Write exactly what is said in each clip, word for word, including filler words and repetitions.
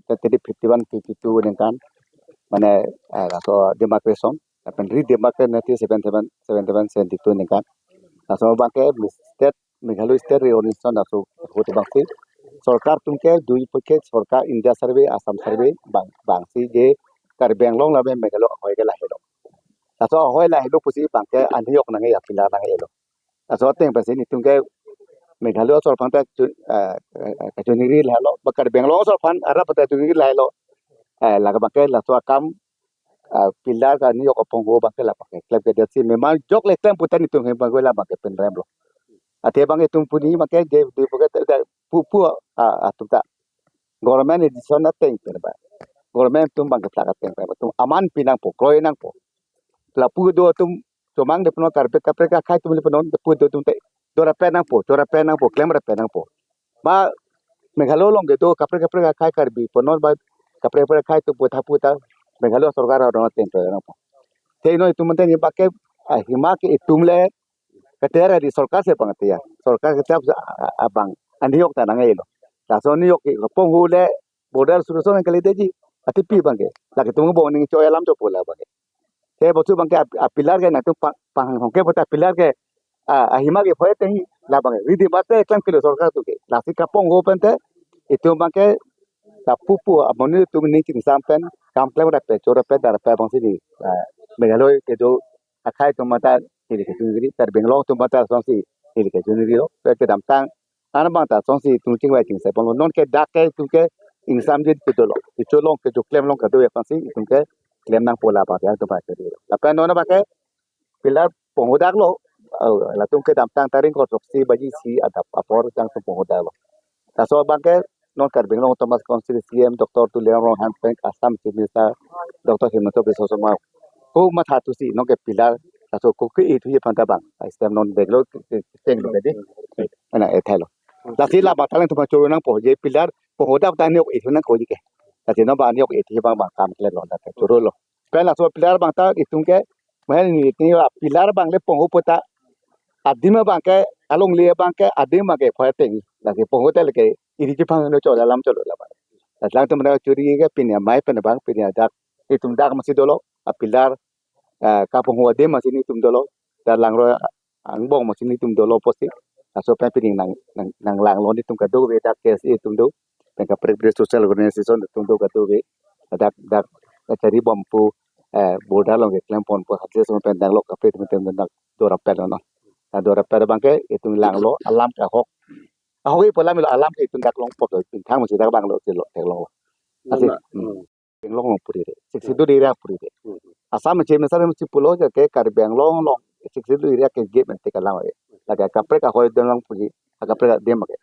Tadi fifty one fifty two ningkan, mane, eh, laso demarcation, lapen redemarcation nanti seven seven, seven seven seventy two ningkan. Laso abangke state, Meghalaya State Reorganization laso ahut abangsi sorkar atumke dui paket, sorkar India Survey, Assam Survey, bang, bangsi je Karbi Anglong lapen Meghalaya ahoi ke lahelo. Laso ahoi lahelo pusi abangke anhiyok nangji, apillar nangjilo. Laso ateng pensi netumke Meghalaya asor aphan ta chu-, eh, eh, eh, kachuningri lahelo, ba Karbi Anglong asor aphan arap ta chuningri lahelo. Eh, lake abangke laso akam, ah, pillar kaniyok apongho abangke labangke klemkledet si, memang jokle klem pu ta netum hem abangke labangke penremlo. Athe abang itum puni abangke je dui paket ta pu pu, ah, atum ta government decision ateng pen ba, government atum abangke plak ateng pen ba, atum aman pi nangpo, kroi nangpo. Lapu do atum chomang de punon, kaprek kaprek akhai atum le punon, lapu do atum te dorap pen nangpo, chorap pen nangpo, klemrap pen nangpo. Ba Meghalaya along kedo kaprek kaprek akhai Karbi punon, ba kaprek kaprek akhai atum pu ta pu ta Meghalaya sorkar arong ateng kroi nangpo. Te non itum manteni abangke, ah, ahima ke itum le kater adi, sorkar si abang teyar. Sorkar keter a-, a-, abang anhiyok ta nangjilo. Laso anhiyok ke apongho le border solution nangkalideji. Athe pi abangke, lake itum bong ning choi alam chopo labangke. Te bosu abangke ap-, apillar ke nangtum pang, panghong ke pu ta apillar ke, ah, ahima ke phoi ateng labangke redemarcation klemkle sorkar atumke. Lasi kapongho pen te itum abangke lapu pu amonit atum ning chingsam pen, kam klemrap pen, chorap pen, darap pen abangsi ne, ah, Meghalaya kedo akhai atum mata neli kachuningri, Karbi Anglong atum mata asonsi neli kachuningri lo, pe kedamtang an abang ta asonsi itum chingvai chingsai ponlo, nonke dak ke itumke ingsamjin kedolo, kecholong kechoklem along kedo aphansi itumke klem nangpo labang yang atum aphan kachuningri lo. Lapen non abangke pillar ponghodaklo, eh, latum kedamtang tarik ingkoi throksi baji isi adap apor jang atum ponghodaklo. Laso abangke non Karbi Anglong Autonomous Council C E M Doctor Tuliram Ronghang pen Assam Chief Minister Doctor Himanta Biswa Sarma ko matha thusi nonke pillar laso ko ke-e thuji aphan ta abang, ah, stem non Bangalore ke, ke, kechenglo ke di. Ana ethailo. Lasi labang ta alangtum choro nangpo, je pillar ponghodak ta anhiyok e thu nangkokji ke. Lasi non abang anhiyok e thuji abang abang kam klemlo, ta chorolo. Pen laso pillar abang ta itumke, mahen ni ni pillar abang le pongho pu ta adim abangke, alongle abangke, adim abangke phoi ateng. Lake pongho te lake iri chipang no chol alam cholo labang. Alangtum na chori ke pini amei pen abang, pini adak itum dak masi dolo, apillar, eh, kapongho adim masi netum dolo, ta langroi angbong masi netum dolo pusi. Laso pen pini nang, nang, nanglanglo netum kadokave, dak K S A atum do, pen kaprek kaprek social organization atum do kadokave. Dak, dak, kachari bom pu, eh, border along keklem pon pu, hajir atum pen danglo, kaprek atum pen dak dorap pen lo non. Ta dorap pen abangke itum langlo, alam ke ahok. Ahok-i pu alam lo, alam ke itum dak longpo, pini thang masi dak abang lo, silo, dak longlo. Asi, Lama. Hmm. Anglong along puri re, Sixth Schedule area puri re. Hmm. Assam Chief Minister si pulo je ke Karbi Anglong along Sixth Schedule area ke gate ante ke alam ave. Lake kaprek ahoi adim along puji, kaprek adim ke.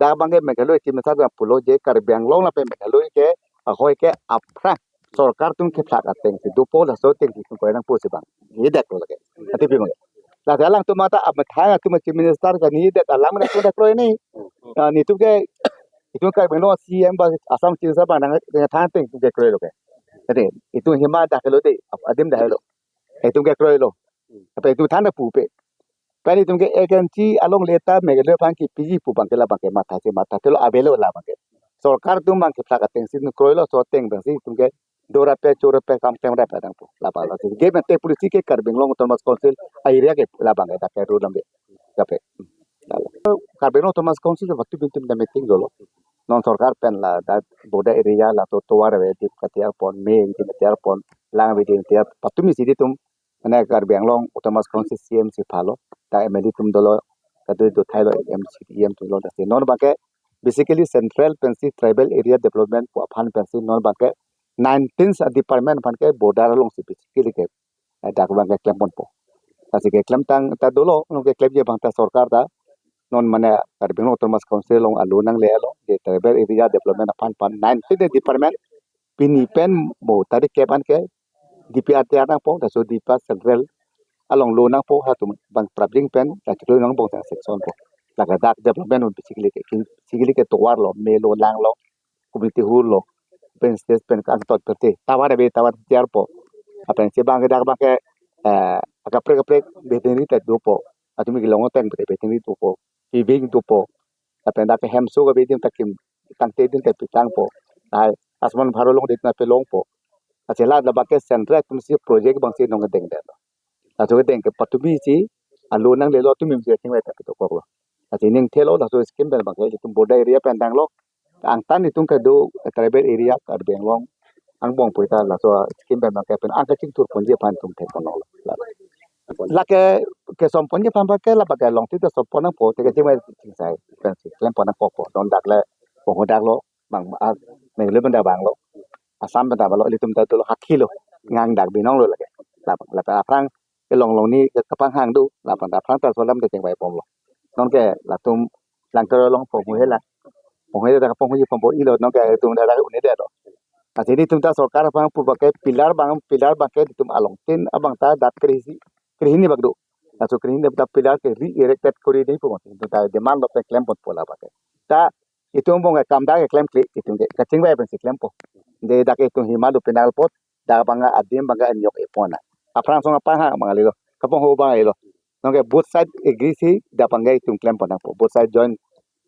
Dak abangke Meghalaya Chief Minister abang pulo je Karbi Anglong lapen Meghalaya ke ahoi ke aphrang sorkar atum kephlak atengsi dopo, laso atengsi itum kroi nangpo si abang. Nedak lo lake. Athe pi abang. Lake alangtum mata amethang atum Chief Minister kaningjedet alam nangtum dak kroi ni. Ah, netumke itum Karbi Anglong C E M ba Assam Chief Minister abang nang, nangthan ateng itumke kroilo ke. Jadi itum hima dak helo de, ap-, adim dak helo. Itumke kroilo. Apa itum than pu pe. Pen itumke agency alongle ta Meghalaya aphan kepiji pu abangke labangke matha si matha telo, avelo labangke. Sorkar atum abang kephlak atengsi nu kroilo, laso ateng abangsi itumke dorap pen chorap pen kam klemrap pen nangpo. Labang lasi. Gate ante policy ke Karbi Anglong Autonomous Council a-area ke labangke dak ke rule lambe. Kape. Karbi Anglong Autonomous Council ke patumi atum ta meeting dolo. Non sorkar pen ladak border area latum tovar avedim katiyar pon, me avedim katiyar pon, lang avedim katiyar, patumi si netum, mane Karbi Anglong Autonomous Council C E M si phalo, ta M L A atum dolo, kadu do thailo, M C, E M atum dolo, lasi non abangke basically central pensi tribal area development pu aphan pensi non abangke nineteen department aphan ke border alongsi basically ke, eh, dak abangke klem ponpo. Lasi keklemtang ta dolo, non keklemji abang ta sorkar ta, non mane Karbi Anglong Autonomous Council along alo nanglelo, je tribal area development aphan aphan nineteen department pini pen mo tarik kep an ke D P R tiyar nangpo, laso D P R central along lo nangpo, halatum abang prapjin pen, la chiklo nangbong sang section po. Lake dak development un basically ke, basically ke tovar lo, me lo, lang lo, community hall lo, pen stage pen kangtot perte, tovar ave, tovar tiyar po. Lapen si abangke dak abangke, eh, kaprek kaprek veterinary ta dopo. Latum kelong ateng perte veterinary dopo. Piving dopo. Lapen dak hemso ke avedim ta kim tangte adim ta pitangpo. Lahai Asman Bharo along det na pelongpo. Lasi la labangke central atum si project abang si nong dengdetlo. Laso kedeng ke patumi si alo nanglelo atum si chingvai ta ketok koklo. Lasi ning thelo laso scheme pen abangke itum border area pen danglo. Angtan itum kedo tribal area Karbi Anglong angbong pu ta laso scheme pen abangke pen angka chingthur ponji aphan itum thek ponlo. Lake kesom ponji aphan abangke labangke along tita som pon nangpo, te kachingvai chingsai pen si klem pon nangkokpo. Non dak le ponghu dak lo, bang a Meghalaya pen ta vanglo, Assam pen ta vanglo, ilitum ta dolo hakhi lo, ngang dak binong lo lake. Lap lap aphrang kelong long ni kapanghang do, lapen aphrang ta solam ta chingvai bomlo. Non ke latum Langtor along ponghu he la, ponghu he ta ponghu ji pongpo ilo, non ke itum ta dak un-edetlo. Lasi ilitum ta sorkar aphan pu abangke pillar abang, pillar abangke itum along tin abang ta dak krehini, krehini bak do. Laso krehini ta pillar ke re-erected kori di pu abang itum ta demand lo pen klem ponpo labangke. Ta itum abang ke kam dak ke klemkle, itum ke kachingvai pen si klempo. De dak itum hima do penal pot, dak abang adim abang anyok epon na. Aphrang song aphanghang abang lelo, kaponghu abang lelo. Non ke both side agree si dak abangke itum klem pon nangpo. Both side join,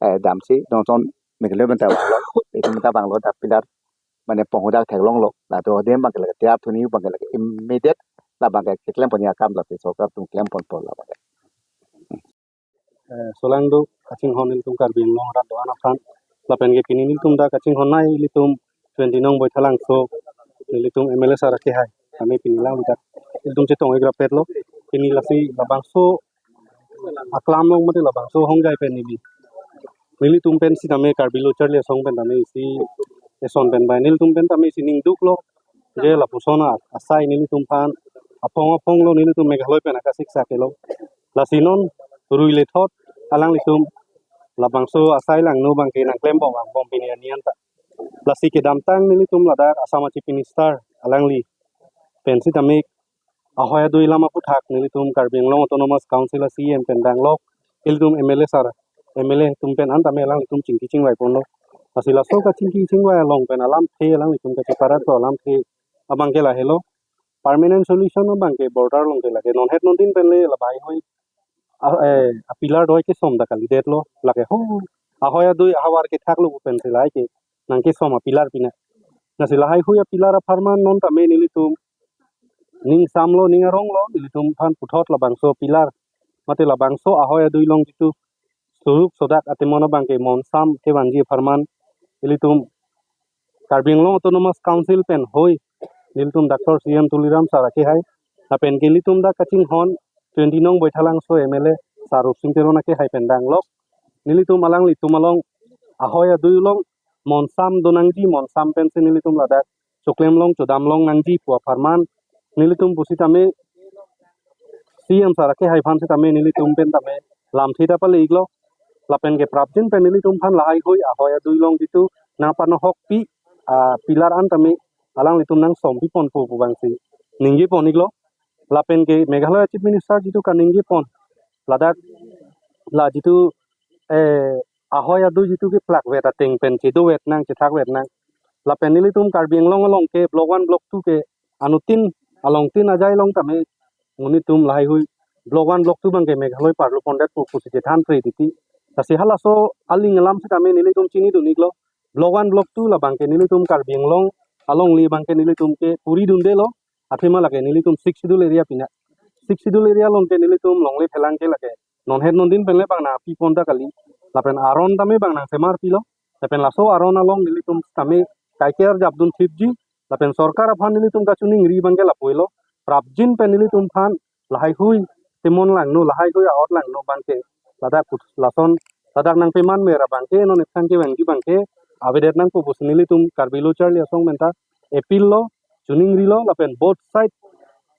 eh, dam si non son Meghalaya pen ta vanglo, itum ta vanglo dak pillar mane ponghu dak theklonglo. Latum adim abangke lake tiap thuni abangke lake immediate labangke keklem ponji akam lake sorkar atum klem ponpo labangke. Eh, solangdo kachinghon ilitum Karbi Anglong arat do-an aphan. Lapen ke pini nelitum dak kachinghon nai ilitum twenty nong Baithalangso nelitum M L A sir akehai. Kami pini lang dak ilitum chetong igrapetlo. Pini lasi labangso aklam along mate labangso hongjai pen neli, nelitum pen sitame Karbi Lo Charli Asong pen tame isi eson pen bai nelitum pen tame isi ning duklo. Je lapuson a-, asai nelitum aphan aphong aphong lo, nelitum Meghalaya pen akasiksak lo. Lasi non rui lethot alanglitum labangso asai langno abangke nangklem bom angbong pini arni anta. Lasi kedamtang nelitum ladak Assam a Chief Minister alangli pen sitame ahoi adui alam aputhak nelitum Karbi Anglong Autonomous Council a C E M pen danglok, ilitum M L A sir, M L A atum pen an tame alanglitum chingki chingvai ponlo. Lasi laso kachingki chingvai along pen alamthe, alanglitum kacheparatlo alamthe abangke lahelo. Permanent solution abangke border along ke lake non het non din pen le lahaihui a, eh, a pillar doi kesom dak kalidetlo, lake ho ahoi adui ahavar kethaklo pu pen si lahai ke nangkesom a pillar pina. Lasi lahaihui a pillar apharman non tame nelitum ning samlo, ning aronglo, nelitum aphan puthot labangso pillar mate labangso ahoi adui along jitu suruk sodak atemon abangke monsam kevangji apharman ilitum Karbi Anglong Autonomous Council pen hui nelitum Doctor C M Tuliram sir akehai, lapen ke nelitum dak kachinghon twenty nong Baithalangso M L A sir Rupsing Teron akehai pen danglok, nelitum alanglitum along ahoi adui along monsam donangji, monsam pensi nelitum ladak choklem long chodam long nangji pu apharman nelitum pusitame C M sir akehai aphan sitame nelitum pen tame lamthe ta pale-iklo. Lapen ke prapjin pen nelitum aphan lahaihui ahoi adui along jitu nangpanohokpi a pillar an tame alanglitum nangsompi ponpo pu abang si ningje pon-iklo. Lapen ke Meghalaya Chief Minister jitu kaningje pon, ladak la jitu, eh, ahoi adui jitu keplakvet ateng pen chedovet nang, chethakvet nang. Lapen nelitum Karbi Anglong along ke Block one, Block two ke anuttin along tin ajai along tame nelitum lahaihui Block one, Block two abangke Meghalaya parlo pondetpo pusi chethan pre titi. Lasi halaso aling alam sitame nelitum chinidun-iklo. Block one, Block two labangke nelitum Karbi Anglong alongle abangke nelitum ke puri dundelo. Athema lake nelitum Sixth Schedule area pina. Sixth Schedule area along ke nelitum longle phelang ke lake non het non din pen le bang nangpi pon ta kali. Lapen aron tame bang nangsemarpilo. Lapen laso aron along nelitum tame kaiker japdun thipji. Lapen sorkar aphan nelitum kachiningri abangke lapu-elo. Prapjin pen nelitum aphan lahaihui temon langno, lahaihui a-ot langno abangke ladak put-, lason ladak nangpeman mera abangke non ephan kevangji abangke avedet nangpo pusi nelitum Karbi Lo Charli Asong pen ta appeal lo, chiningrilo, lapen both side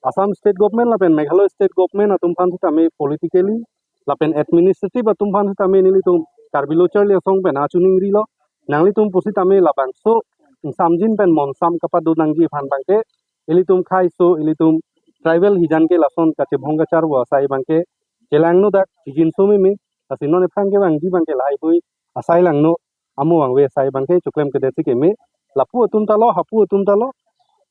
Assam State Government lapen Meghalaya State Government atum aphan sitame politically lapen administrative atum aphan sitame nelitum Karbi Lo Charli Asong pen achiningrilo, nanglitum pusitame labangso ingsamjin pen monsam kapado nangji aphan abangke ilitum khaiso, ilitum tribal hijan ke lason kachebhong kacharvo asai abangke chelangno dak chijinso meme, lasi non ephan kevangji abangke lahaihui asai langno amo vangve asai abangke choklemkedet si keme, lapu atum ta lo, hapu atum ta lo.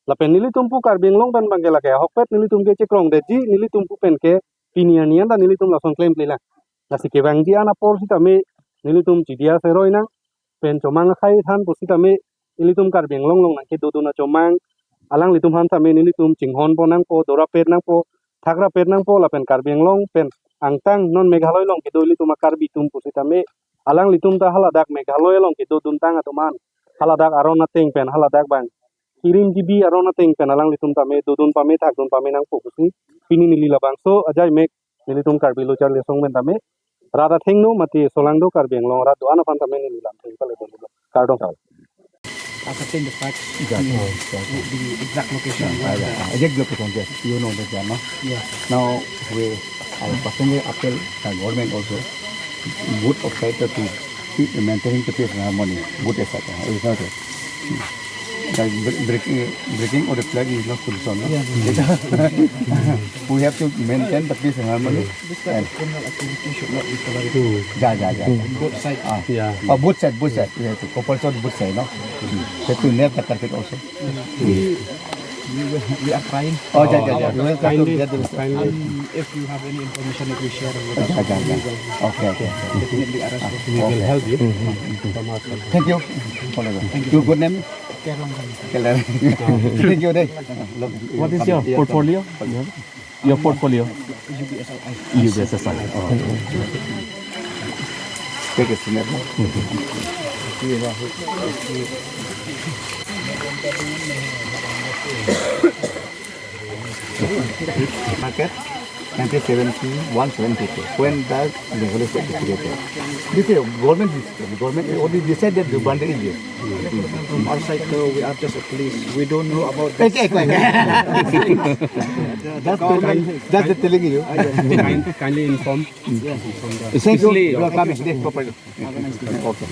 Lapen nelitum pu Karbi Anglong pen abangke lake ahokpet nelitum ke chekrongdetji, nelitum pu pen ke pini arni anta nelitum lason klemklelang. Lasi kevangji an apor sitame nelitum chidia seroi nang, pen chomang akhai than pusitame ilitum Karbi Anglong along nangkedodun achomang, alanglitum aphan tame nelitum chinghon pon nangpo, dorapet nangpo, thakrapet nangpo, lapen Karbi Anglong pen angtang non Meghalaya along kedo ilitum a-Karbi atum pusitame, alanglitum ta haladak Meghalaya along kedoduntang atum an, haladak aron ateng pen, haladak bang kirim kibi aron ateng pen alanglitum tame dodun pame, thakdun pame nangpo pusi pini neli labangso ajai mek nelitum Karbi Lo Charli Asong pen tame rat athengno mate solangdo Karbi Anglong arat do-an aphan tame neli lamthe pale dolo. Kardom. Ascertain the facts, yeah, the, yeah, the exact location, yeah, where, yeah, the, yeah, exact location, yes. You know that, yeah, no? Yeah. Now, we, I personally appeal the government also, both of side to keep maintaining the peace and harmony, both side, uh, it's not a, like, bre-, breaking, breaking of the flag is not solution, no? Yeah, yeah. We have to maintain the peace and harmony. This type of criminal activity should not be tolerated. Yeah, yeah, yeah. Both sides. Ah. Yeah. Oh, both side, both side. We have to compulsory both side, no? We have to nab the culprit also. We, we will, we are trying. Oh, yeah, yeah, yeah. We will try to get this. Kindly. And if you have any information that we share with us, yeah, yeah, yeah, we will. Okay, okay, okay. Definitely arrest them. We will help you. Mm-hmm. From our side. Thank you. Thank you. Your good name? Kerlang. Kerlang. Thank you, deh. What is your portfolio? Your portfolio? U B S S I. U B S S I. Oh. Take a snap. Market, nineteen seventy-one seventy-two. When the Bengali state is created. This is government decision. Government already decided the boundary is this. From our side, though, we are just a police. We don't know about this. Exactly. That's the, that's the telling you. Ah, yes. Kind-, kindly inform. Yes. Thank you. Especially you are coming. Yes, properly. Have a nice day. Okay.